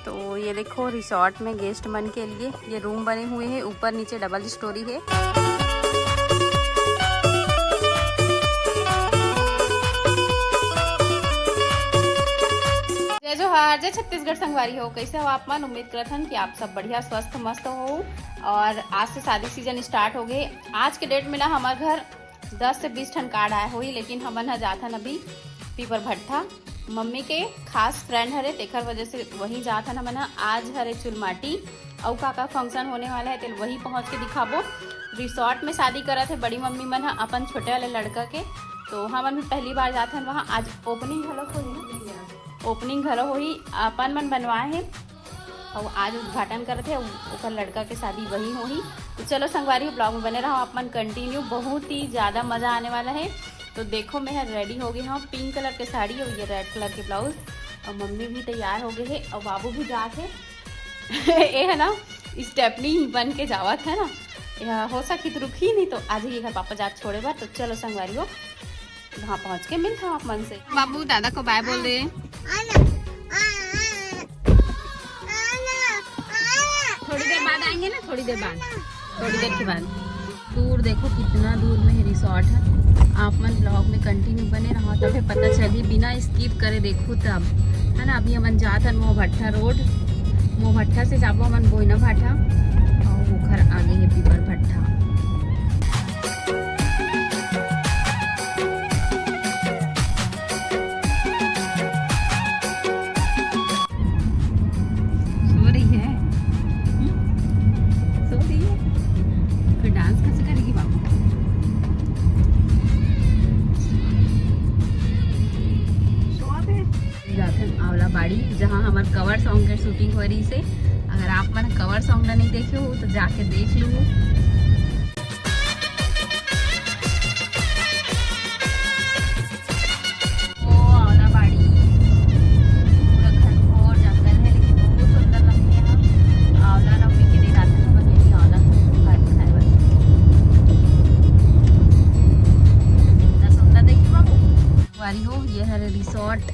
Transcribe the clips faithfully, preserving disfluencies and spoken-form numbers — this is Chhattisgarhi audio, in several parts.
तो ये देखो, रिसोर्ट में गेस्ट मन के लिए ये रूम बने हुए हैं, ऊपर नीचे डबल स्टोरी है। जय जोहार, जय छत्तीसगढ़ संगवारी हो, कैसे हो आप मन? उम्मीद करत हन कि आप सब बढ़िया, स्वस्थ, मस्त हो। और आज से शादी सीजन स्टार्ट हो गए। आज के डेट में ना हमारे घर दस से बीस ठन कार्ड आए होही, लेकिन हमन ह जाथन अभी पीपर भट्ठा। मम्मी के खास फ्रेंड हरे, तेखर वजह से वहीं जाथन हमन ह। आज हरे चुलमाटी, अउ का का फंक्शन होने वाला है, तेल वही पहुँच के दिखाबो। रिसोर्ट में शादी करत है बड़ी मम्मी मन ह अपन छोटे वाले लड़का के, तो हमन भी पहली बार जाथन वहाँ। आज ओपनिंग घलो होही ना, ओपनिंग घलो होही, अपन मन बनवाए हैं। अउ आज उद्घाटन करत हे, अउ ओकर लड़का के शादी वही होही। तो चलो संगवारी, ब्लॉग में बने रहो आप मन कंटिन्यू, बहुत ही ज़्यादा मज़ा आने वाला है। तो देखो, मैं रेडी हो गई हूँ, पिंक कलर के साड़ी और ये रेड कलर के ब्लाउज, और मम्मी भी तैयार हो गए है और बाबू भी जात है। ये है ना, स्टेपनी बन के जावत है ना, या हो सकी तो रुकी नहीं तो आज ही घर पापा जात छोड़े बार। तो चलो संगवारी हो, वहाँ पहुँच के मिलता हूँ आप मन से। बाबू दादा को बाय बोल दे। थोड़ी देर बाद आएंगे ना, थोड़ी देर बाद, थोड़ी देर के बाद। दूर देखो, कितना दूर में रिसोर्ट है। आप मन ब्लॉग में कंटिन्यू बने रहो, तबे पता चली, बिना स्किप करे देखो तब, है ना। अभी हमन जात हन मोहभट्ठा रोड, मोहभट्ठा से जाबो हमन बोइना भाठा, और ओखर आगे है पीपर भट्ठा। सो रही है, हम्म? सो रही है। फिर डांस कैसे करेगी बाबू? जाथन आंवला बाड़ी, जहाँ हमार कवर सॉन्ग के शूटिंग हो रही से। अगर आप मन कवर सॉन्ग ला नहीं देखे हो तो जाके देख लो। वो आंवला बाड़ी, पूरा घनघोर जंगल है, लेकिन बहुत सुंदर लगते हैं। आंवला नवमी के दिन आते हैं, बस यही आंवला खाए बर। इतना सुंदर, देखिए बाबू। वारी हो, ये हरे रिसोर्ट,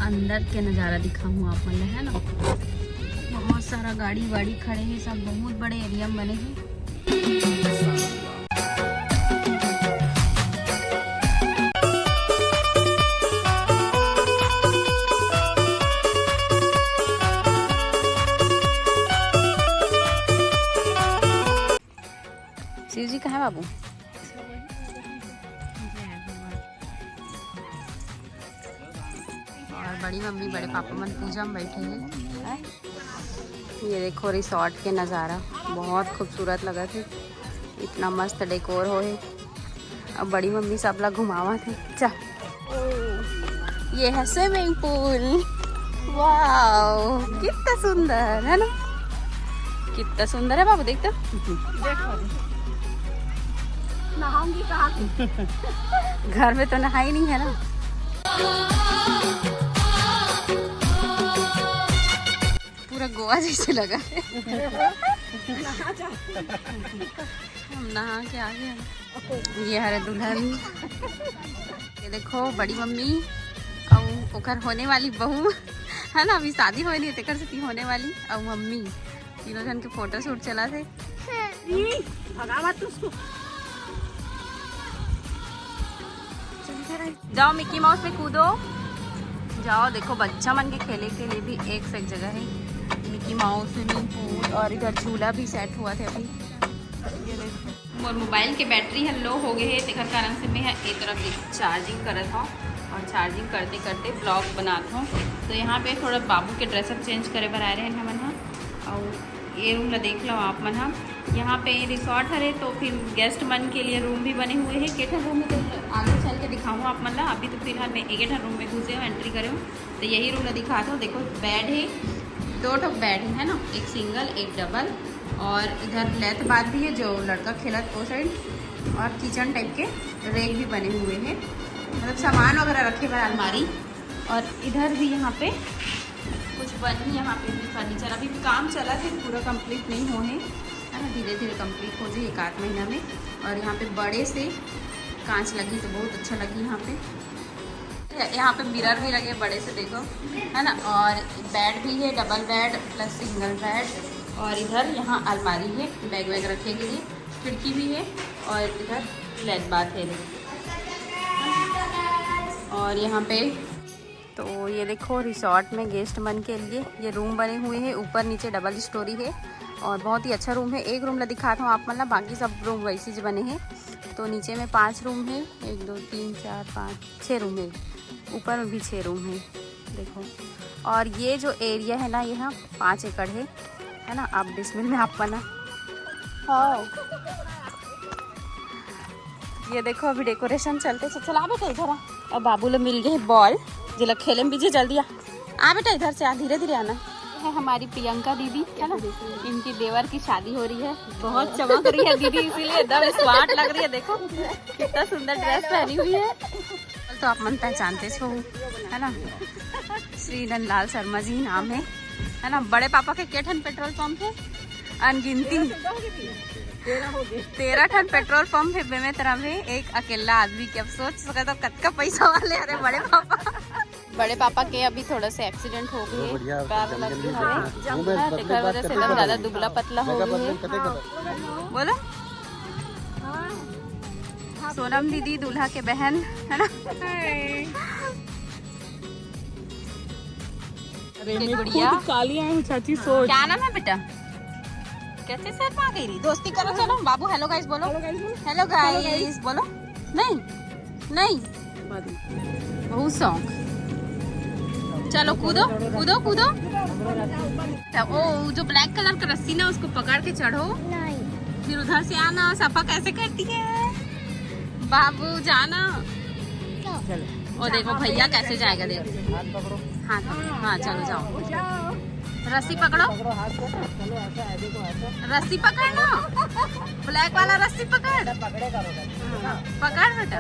अंदर के नज़ारा दिखाऊँ आप मन ल, है ना। बहुत सारा गाड़ी वाड़ी खड़े हैं, सब बहुत बड़े एरिया में बने हैं। शिव जी कहाँ बाबू? और बड़ी मम्मी बड़े पापा मन पूजा में बैठे हैं। ये देखो रिसोर्ट के नज़ारा, बहुत खूबसूरत लगत है, इतना मस्त डेकोर हो है। अब बड़ी मम्मी सब ला घुमावत है। चा, ये है स्विमिंग पूल। वाओ, कितना सुंदर है ना, कितना सुंदर है बाबू, देख तो। देखो, नहाऊंगी कहाँ से? घर में तो नहाई नहीं है ना। पूरा गोवा जैसे लगा है। हम नहा के आ गए हैं। ये हरे दुल्हन, ये देखो बड़ी मम्मी, अउ ओकर होने वाली बहू, है ना, अभी शादी होए नहीं, तेकर से होने वाली, अउ मम्मी, तीनों जन के फोटो शूट चला थे। भगावा तू उसको। जाओ मिकी माउस में कूदो, जाओ। देखो बच्चा मन के खेले के लिए भी एक से एक जगह है, मिकी माउस, स्विमिंग पूल, और इधर झूला भी सेट हुआ थे अभी। ये देखो। मोर मोबाइल के बैटरी ह लो हो गए है, तेकर कारण से मैं ह ए तरफ चार्जिंग करत हूँ और चार्जिंग करते करते ब्लॉग बनात हूँ। तो यहाँ पे थोड़ा बाबू के ड्रेसअप चेंज करे बर आए रहे हमन ह। और ये रूम ला देख लो आप मन ह, यहाँ पे रिसोर्ट हरे तो फिर गेस्ट मन के लिए रूम भी बने हुए हैं। के ठन रूम है तो आगे चल के दिखाऊँ आप मन ला। अभी तो फिलहाल मैं एक ठन रूम में घुसे हूँ, एंट्री करे हूँ। तो यही रूम ला दिखात हूँ। देखो बेड है, दो ठो बेड है ना, एक सिंगल एक डबल, और इधर लेथ बाथ भी है जो लड़का खेलत ओ साइड, और किचन टाइप के रैक भी बने हुए हैं, मतलब सामान वगैरह रखे बर अलमारी। और इधर भी यहाँ पे कुछ बनी, यहाँ पे भी फर्नीचर अभी काम चला थे, पूरा कंप्लीट नहीं हो है, है ना, धीरे धीरे कंप्लीट हो जाए एक आध महीना में। और यहाँ पे बड़े से कांच लगी तो बहुत अच्छा लगी यहाँ पे। यहाँ पे मिरर भी लगे बड़े से, देखो, है ना। और बेड भी है, double bed plus single bed. और इधर यहाँ अलमारी है बैग वैग रखने के लिए, खिड़की भी है। और इधर लेट बाथ है। और यहाँ पे तो ये देखो, रिसोर्ट में गेस्ट मन के लिए ये रूम बने हुए हैं, ऊपर नीचे डबल स्टोरी है। और बहुत ही अच्छा रूम है। एक रूम ला दिखात हूँ आप मन ला, बाकी सब रूम वैसे ही बने हैं। तो नीचे में पांच रूम है, एक, दो, तीन, चार, पाँच, छः रूम है। ऊपर में भी छः रूम है, देखो। और ये जो एरिया है ना, ये हाँ पाँच एकड़ है, है ना। आप डिसमिल में आप बना। हाँ, ये देखो, अभी डेकोरेशन चलते। चल, चल आ बेटा, इधर आ। अब बाबू ला मिल गए बॉल, जेला खेले में बिजी। जल्दी आ, आ बेटा, इधर से आ, धीरे धीरे आना। ये है हमारी प्रियंका दीदी, है ना, इनकी देवर की शादी हो रही है। बहुत चमक रही है दीदी, इसीलिए एकदम स्मार्ट लग रही है। देखो कितना सुंदर ड्रेस पहनी हुई है। तो आप मन पहचानते हो, है ना, श्री नंदलाल शर्मा जी नाम है, है ना। बड़े पापा के के ठन पेट्रोल पंप है? अनगिनती। तेरह ठन पेट्रोल पंप है बेमेतरा में, एक अकेला आदमी के। अब सोच सके तो कतका पैसा वाले। अरे बड़े पापा, बड़े पापा के अभी थोड़ा सा एक्सीडेंट हो गए, पैर लग गए हवे, हाँ, तेकर वजह से एकदम ज्यादा दुबला पतला हो गए है। बोलो, सोनम दीदी, दूल्हा के बहन, है ना? अरे, ये मैं गुड़िया। खुद काली आई हूँ, चाची, सोच। क्या नाम है बेटा? कैसे शर्मा गई रही? दोस्ती करो, चलो। बाबू, हेलो गाइस बोलो। हेलो गाइस बोलो। नहीं, नहीं। बहुत शौक। चलो, कूदो, कूदो, कूदो। तो वो जो ब्लैक कलर का रस्सी ना, उसको पकड़ के चढ़ो। नहीं। फिर उधर से आना। सफा कैसे करती है? बाबू, जाना। चलो। वो देखो भैया कैसे जाएगा, देखो। हाथ पकड़ो। हाँ, हाँ, चलो, जाओ। रस्सी पकड़ो। रस्सी पकड़ लो। ब्लैक वाला रस्सी पकड़। पकड़ बेटा।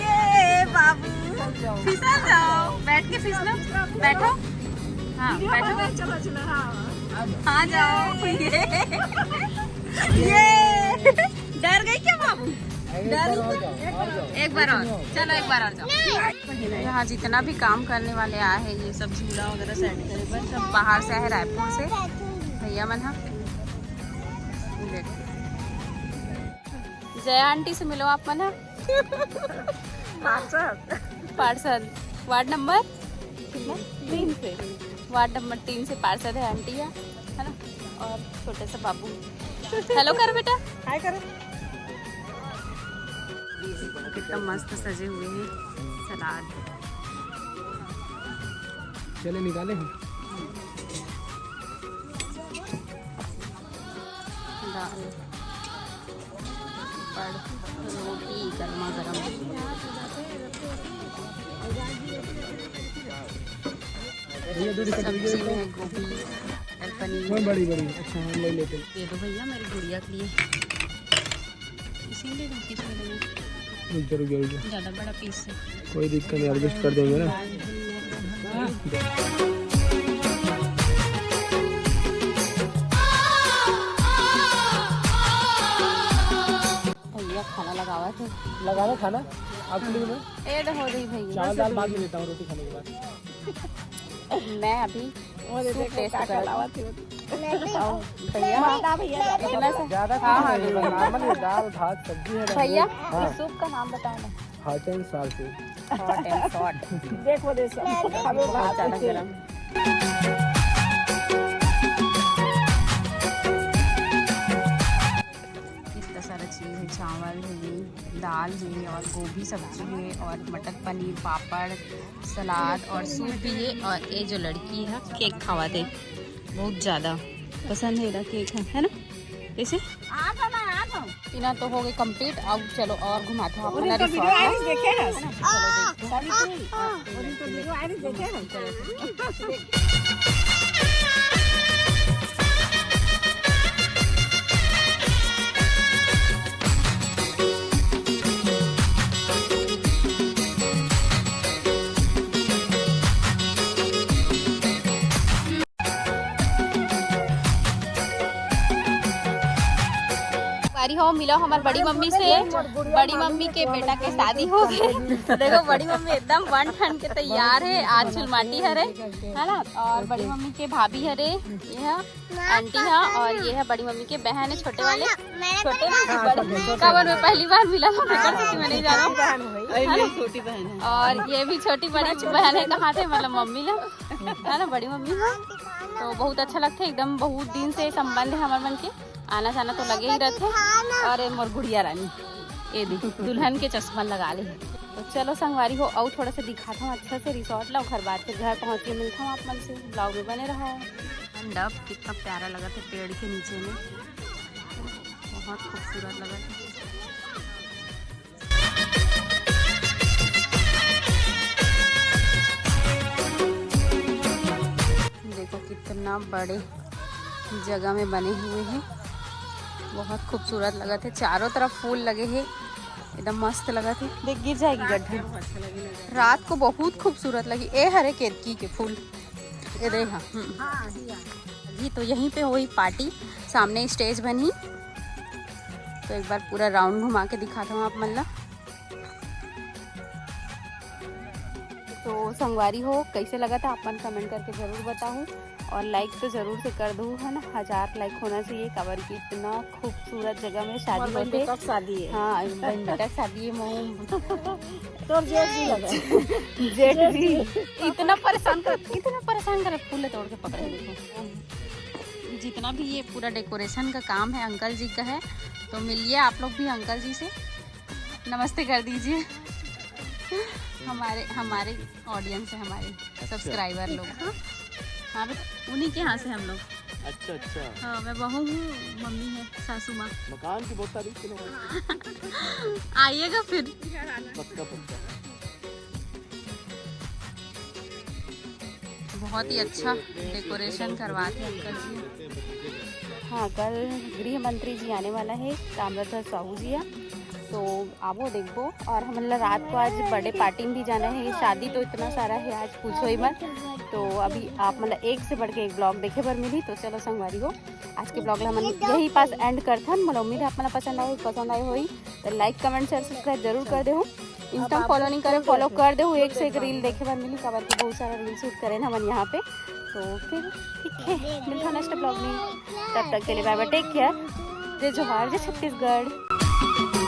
ये बाबू, फिसल जाओ, बैठ के फिसलो। बैठो। हाँ, बैठो। चलो, चलो, हाँ। हाँ, जाओ। ये, ये। डर गई क्या बाबू? डर गई क्या? एक बार और, चलो, एक बार और जाओ। यहाँ जितना भी काम करने वाले आए हैं, ये सब झूला वगैरह सेट करे बर, सब बाहर से आए, रायपुर से भैया मन। हाँ, जया आंटी से मिलो आप मन। हाँ, पार्षद। पार्षद, वार्ड नंबर कितना? तीन से। वार्ड नंबर तीन से पार्षद है आंटी, है ना, और छोटा सा बाबू। हेलो कर बेटा, हाय करो। कितना मस्त सजे हुए हैं। सलाद, चले निकाले हम। दाल, पापड़, रोटी, गर्मा गर्म। सब्जी में है गोभी और पनीर। बड़ी बड़ी, अच्छा, हम ले लेते हैं। दे दो भैया, मेरी गुड़िया के लिए। इसीलिए किस में देना? रुक जा, रुक जा, रुक जा। ज़्यादा बड़ा पीस है। कोई दिक्कत नहीं, एडजस्ट कर देंगे ना। भैया खाना लगावा थे। लगा दो खाना। आप लोग में ए तो हो रही भैया। चावल दाल बाद में देता हूँ, रोटी खाने के बाद। मैं अभी वो दे सूप देखो, टेस्ट क्या कर क्या लावा थे। आओ, भैया, मैं भी। इतना सा। ज्यादा कुछ हाँ, हाँ, नहीं, बस नॉर्मल ये दाल, भात, सब्जी है ना। भैया, हाँ। इस सूप का नाम बताओ ना। Hot and salty। Hot and salt। देखो, देखो, हमें बहुत ज्यादा गरम। इतना सारा चीज़ है, चावल है, दाल है और गोभी सब्जी है और मटर पनीर, पापड़, सलाद और सूप भी है। और ये जो लड़की है, केक खावा दे, बहुत ज़्यादा पसंद है एला केक, है, है ना? कैसे? इतना तो हो गए complete। अब चलो और घुमाते हैं अपना resort। देखे हैं? चलो देखते हैं। हो, मिलो हमर बड़ी मम्मी से। बड़ी मम्मी के बेटा के शादी हो गए। तो देखो, बड़ी मम्मी एकदम बन ठन के तैयार है। आज चुलमाटी हरे, है ना? और बड़ी मम्मी के भाभी हरे, ये है आंटी है, और ये है बड़ी मम्मी के बहन है, छोटे वाले, छोटे ना, बड़े। का बोल, मैं पहली बार मिला हूँ, बेकार से मैं नहीं जाना हूँ। अरे, मेरी छोटी बहन है। और ये भी छोटी बड़ी बहन है, कहाँ थे, मतलब मम्मी लोग, है ना, बड़ी मम्मी है। तो बहुत अच्छा लगता है एकदम, बहुत दिन से संबंध है हमारे मन के, आना जाना तो लगे ही रहते। और ये मोर गुड़िया रानी, ये दी दुल्हन के चश्मा लगा ले। तो चलो संगवारी हो, अउ थोड़ा सा दिखाता हूँ अच्छा से रिसोर्ट ला, ओखर बाद फिर घर पहुँच के मिलता हूँ आप मन से। ब्लॉग में बने रहो। मंडप कितना प्यारा लगा था पेड़ के नीचे में, बहुत खूबसूरत लगा था। देखो कितना बड़े जगह में बने हुए हैं, बहुत खूबसूरत लगत है। चारों तरफ फूल लगे हैं, एकदम मस्त लगत है। देख, गिर जाएगी गड्ढे। रात को बहुत खूबसूरत लगी। ए हरे केतकी के फूल, ये दे। हाँ, हम्म। अभी तो यहीं पे हुई पार्टी, सामने स्टेज बनी। तो एक बार पूरा राउंड घुमा के दिखाता हूँ आप मन ला। तो संगवारी हो, कैसे लगा था आप मन कमेंट करके जरूर बताओ, और लाइक तो जरूर से कर दो, है ना? हजार लाइक होना चाहिए, काबर कि इतना खूबसूरत जगह में शादी होते। शादी है। हाँ, बहन बेटा के शादी है। मोम तोर जेठ जी लगे। जेठ जी इतना परेशान कर, इतना परेशान कर, फूल तोड़ के पकड़, देखो। जितना भी ये पूरा डेकोरेशन का काम है अंकल जी का है, तो मिलिए आप लोग भी अंकल जी से, नमस्ते कर दीजिए हमारे, हमारे ऑडियंस है, हमारे सब्सक्राइबर लोग। हाँ, हाँ बेटा, उन्हीं के यहाँ से हम लोग। अच्छा, अच्छा। हाँ, मैं बहू हूँ, मम्मी है सासू माँ। मकान की बहुत तारीफ सुनो। आइएगा फिर। पक्का, पक्का। बहुत ही अच्छा डेकोरेशन करवाते हैं अंकल जी। हाँ, कल गृह मंत्री जी आने वाला है, ताम्रध्वज साहू जी है, तो आबो देखबो। और हमन ला रात को आज बर्थडे पार्टी में भी जाना है। शादी तो इतना सारा है, आज पूछो ही मत। तो अभी आप मन ला एक से बढ़ के एक ब्लॉग देखे बर मिली। तो चलो संगवारी हो, आज के ब्लॉग ला हमन यही पास एंड करथन। मोला उम्मीद है आप मन ला पसंद आए, पसंद आए होही तो लाइक, कमेंट, शेयर, सब्सक्राइब जरूर कर देहू। इंस्टा फॉलो नहीं करे, फॉलो कर देहू। एक से एक रील देखे बर मिली, काबर कि बहुत सारा रील शूट करे हमन यहाँ पे। तो फिर ठीक है, मिलता नेक्स्ट ब्लॉग में। तब तक के लिए बाय बाय, टेक केयर, जय जोहार, जय छत्तीसगढ़।